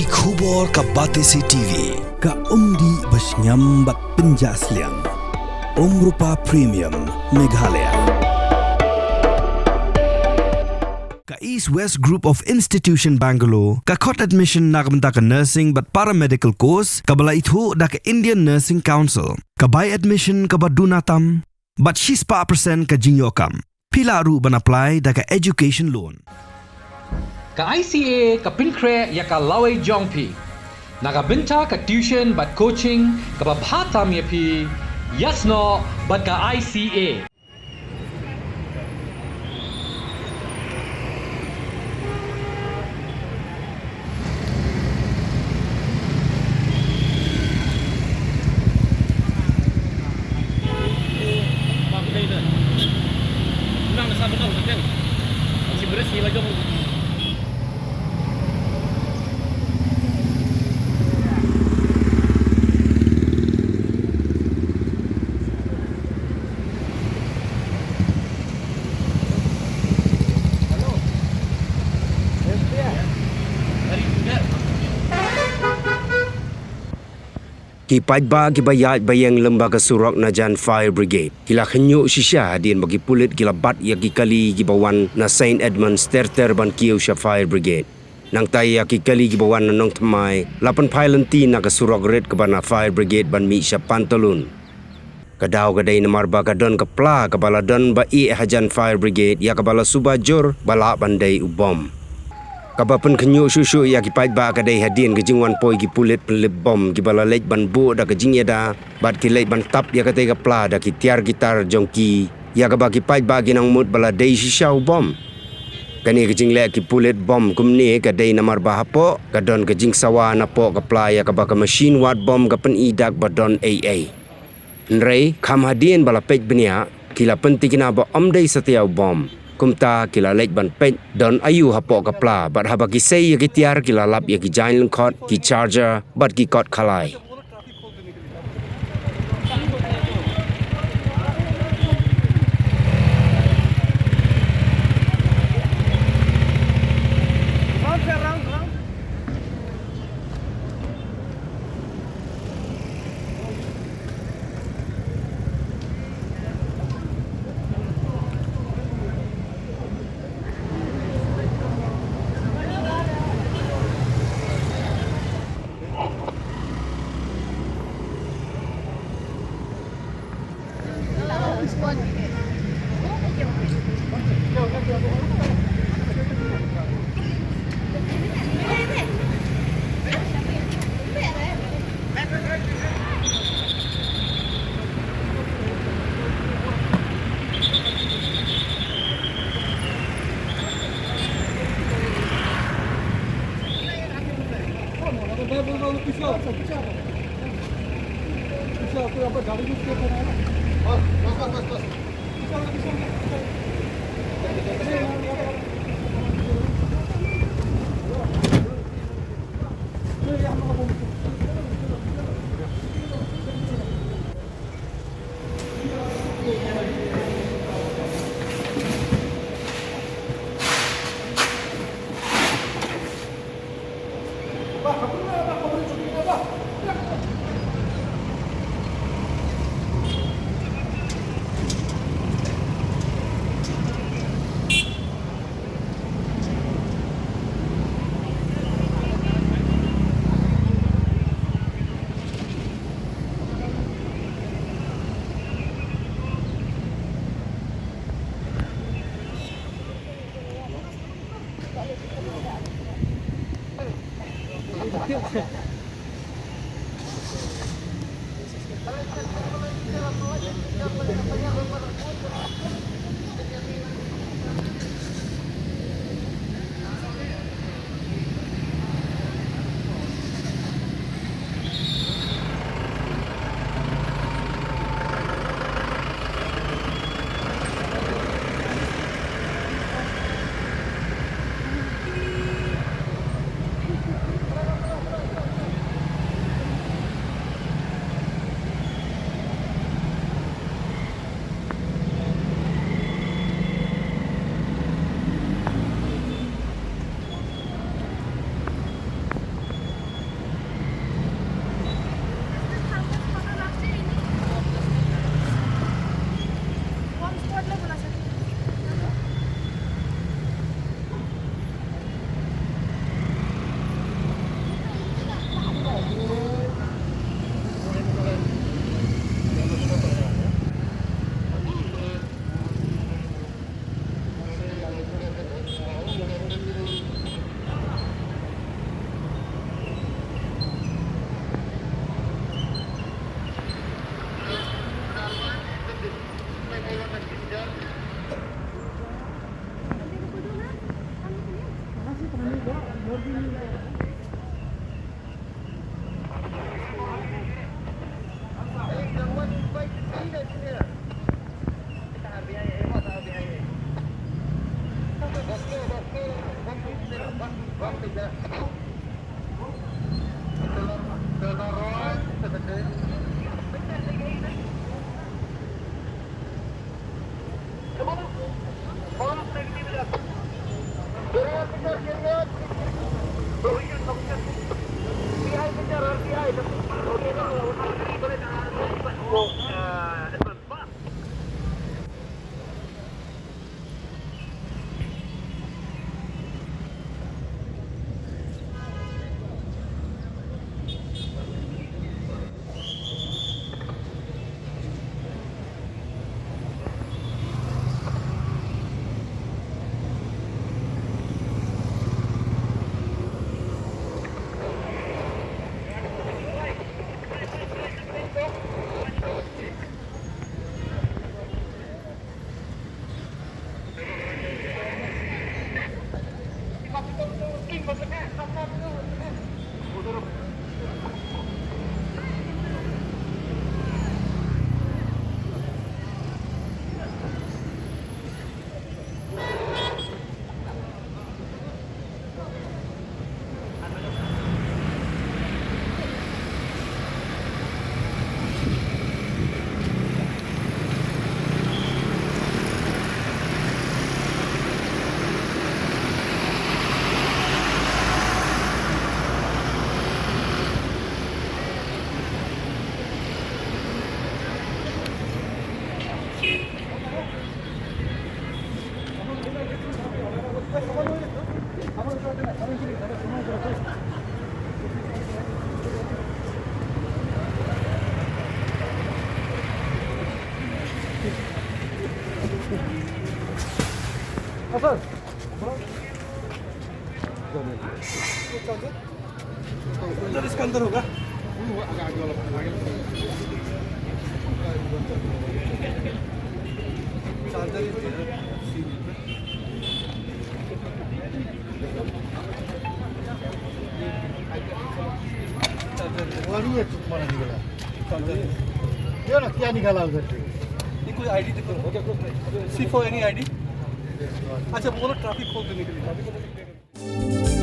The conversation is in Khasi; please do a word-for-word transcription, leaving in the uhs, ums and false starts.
Ki khubor ka Batesi T V, ka umdih ba shngiam bad pynjah sliang. Umrupa Premium, Meghalaya. Ka East West Group of Institution Bangalore, ka khot admission na ka bynta ka nursing bad paramedical course, kaba la ithuh da ka Indian Nursing Council, ka bai admission kaba duna tam, bad shispah percent ka jingïoh kam. Phi lah ruh ban apply da ka education loan. Ka I C A ka pynkhreh ïa ka lawei jong phi. Na ka bynta ka tuition bad coaching kaba bha tam ïa phi, ïasnoh bad ka I C A. Ki paidbah kiba ïaid ba ïeng lem bad ka surok na jan fire brigade ki la khynñiuh shisha hadien ba ki pulit ki la bat ïa ki kali kiba wan na Saint Edmunds ter ter ban kiew sha fire brigade. Nangta ïa ki kali kiba wan na Nongthymmai la pynphai lynti na ka surok rit kaba na fire brigade ban mih sha Pantaloon. Ka daw ka dei namar ba ka don ka pla kaba la don ba ïeh hajan fire brigade ïa kaba la suba jur ba lah ban dei u bom. Kaba pynkhynñiuh shuh shuh ïa ki paidbah ka dei hadien ka jingwan poi ki pulit pynlip bom kiba la leit ban buh da ka jingïada bad ki leit ban tap ïa katei ka pla da ki tiar ki tar jong ki, ïa kaba ki paidbah ki nang mut ba la dei shisha u bom. Kane ka jingleh ki pulit bom kumne ka dei namar ba hapoh ka don ka jingsawa napoh ka pla ïa kaba ka mashin wad bom ka pyni dak ba don ei ei. Hynrei kham hadien ba la peit bniah ki la pyntikna ba ym dei satia u bom. Kumta ki la leit ban peit don aïu hapoh ka pla bad haba ki sei ïa ki tiar ki la lap ïa ki jaiñ lyngkhot, ki charger bad ki kot khalai. हाँ सर। सर, इसका अंदर होगा। चार्जर ही दे रहा है। वो नहीं है, तुम्हारा निकला। चार्जर। ये ना, क्या निकाला उधर से? ये कोई आईडी दिखा। सी फॉर एनी आईडी। अच्छा, बोलो ट्रैफिक खोल देने के लिए।